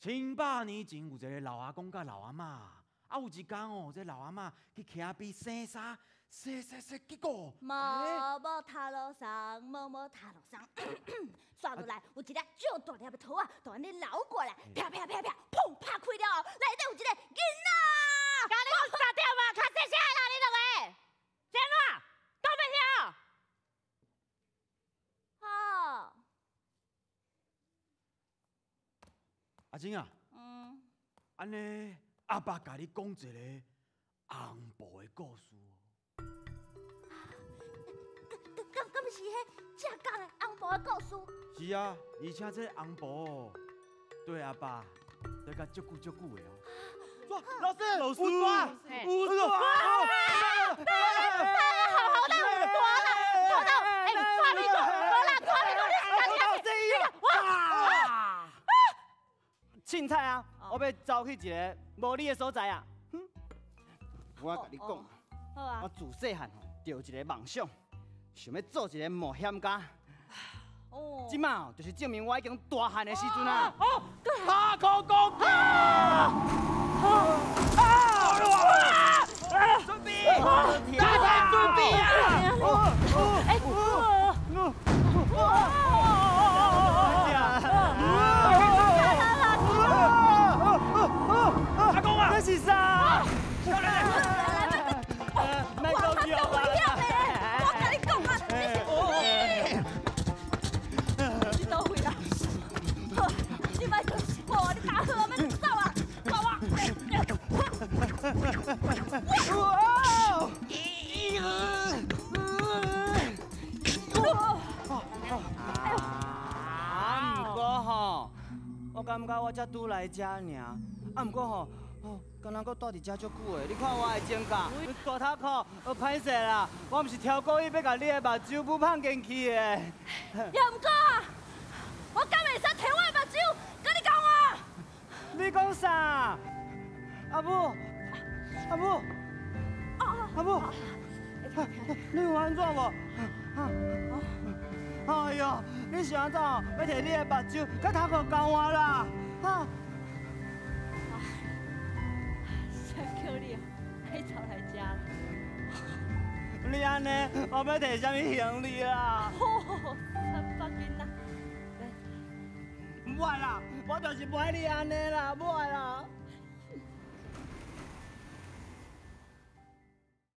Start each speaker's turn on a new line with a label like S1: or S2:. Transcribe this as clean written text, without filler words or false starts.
S1: 千百年前有一个老阿公佮老阿嬷，啊有一工哦，這老阿嬷去徛邊洗衫，洗洗洗，結果
S2: 某某塔羅桑，某某塔羅桑，煞落來有一粒足大粒的桃仔，就按呢流過來，啪啪啪啪，砰拍開了後，內底有一個囡仔。
S3: 共你講三點啊，較細聲啦，你兩個，是按怎？講袂聽？
S2: 好。
S1: 阿珍啊，按呢阿爸共你講一个紅布的故事。
S2: 敢毋是彼正港的紅布的故事？
S1: 是啊，而且這個紅布對阿爸對甲足久足久的哦。老師，老師，有蛇，
S3: 好好的，大啦，大到，哎，大屁股，無啦，大屁股，你是哇！
S4: 凊彩啊，我欲走去一个無你的所在啊！我共你講，我自細漢吼，就有一個夢想，想欲做一个冒險家。哦，這馬就是證明我已經大漢的時陣啊！
S3: 哦，
S1: 哈口公公！啊！準備，大家準備啊！
S3: 哎，
S4: 啊！
S1: 阿公啊，
S4: 這是啥？
S1: 來來來，
S4: 莫講笑啊！
S2: 我共你講啊，你佗位啦？好，你莫相信我，你打好啊，免走啊，走啊！
S4: 哇！啊，毋過吼，我感覺我才拄來遮爾，啊，毋過吼，哦，敢若閣蹛佇遮足久的，你看我的指甲，大頭殼，歹勢啦，我毋是超故意欲共你的目睭母放進去的。
S2: 也毋過啊，我敢會使提我的目睭，共你交換？
S4: 你講啥？阿母，阿母，阿母，你有按怎無？哎喲，你是按怎？欲提你的目睭佮頭殼交換啦？哈？
S3: 誰叫你哦，愛走來遮啦？
S4: 你按呢，我欲提啥物行李啦？
S3: 哦，300斤啦！
S4: 無愛啦，我就是無愛你按呢啦，無愛啦。